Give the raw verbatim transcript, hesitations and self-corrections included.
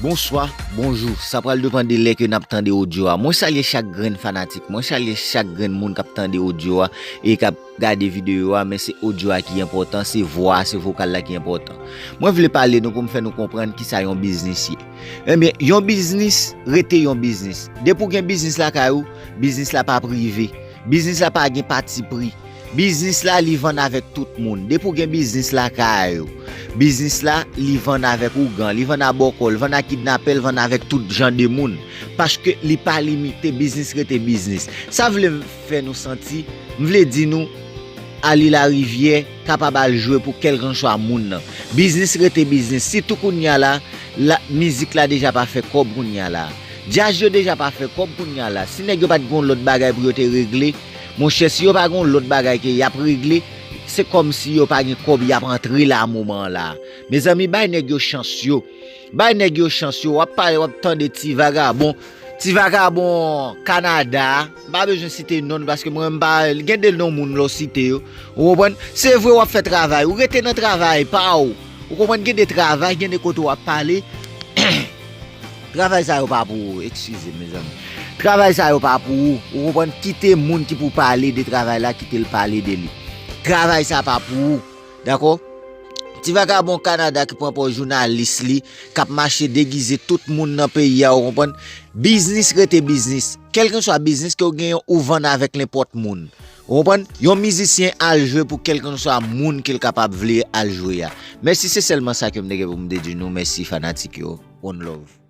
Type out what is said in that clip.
Bonswa, bonjou. Sa pral depann de lè ke n ap tande odyo a. Mwen salye chak grenn fanatik, mwen salye chak grenn moun k ap tande odyo a e k ap gade videyo a, men se odyo a ki enpòtan, se vwa a, se vokal la ki enpòtan. Mwen vle pale nou pou m fè nou konprann kisa yon biznis ye. Ebyen, yon biznis rete yon biznis. Depi w gen biznis lakay ou, biznis la pa prive. Biznis la pa gen pati pri. Biznis la, li vann avèk tout moun. Depi w gen biznis lakay ou, biznis la, li vann avèk ougan, li vann a bòkò, li vann a kidnapè, li vann avèk tout jan de moun. Paske li pa limite, biznis rete biznis. Sa vle fè nou santi, m vle di nou, Ali Larivyè kapab al jwe pou kèlkanswa moun nan. Biznis rete biznis. Sitou kounye a la, la, mizik la deja pa fè kòb kounye a la. Djaz yo deja pa fè kòb kounye a la. Si nèg yo pa t gen yon lòt bagay pou yo te regle, monchè, si yo pa gen yon lòt bagay ke y ap regle, se kòmsi yo pa gen kòb y ap antre la moman an la. Mezanmi, bay nèg yo chans yo. Bay nèg yo chans yo. W ap pale, w ap tande ti vagabon. Ti vagabon Kanada. M pa bezwen site non l paske mwen, m pa, gen de non moun lè w site yo. Ou konprann? Se vre w ap fè travay. Ou rete nan travay pa w. Ou konprann? Gen de travay, gen de kote w ap pale. Travay sa yo pa pou ou. Eskize m, mezanmi. Travay sa yo pa pou ou. Ou konprann? Kite moun ki pou pale de travay la, kite l pale de li. Travay sa pa pou ou. Dakò? Ti vagabon Kanada ki pran pòz jounalis li, k ap mache degize tout moun nan peyi a, ou konprann? Biznis rete biznis. Kèlkanswa biznis ke w genyen, ou vann avèk nenpòt moun. Ou konprann? Yon mizisyen al jwe pou kèlkanswa moun ke l kapab vle al jwe a. Mèsi, se sèlman sa ke m te gen pou m te di nou. Mèsi, fanatik yo. One love.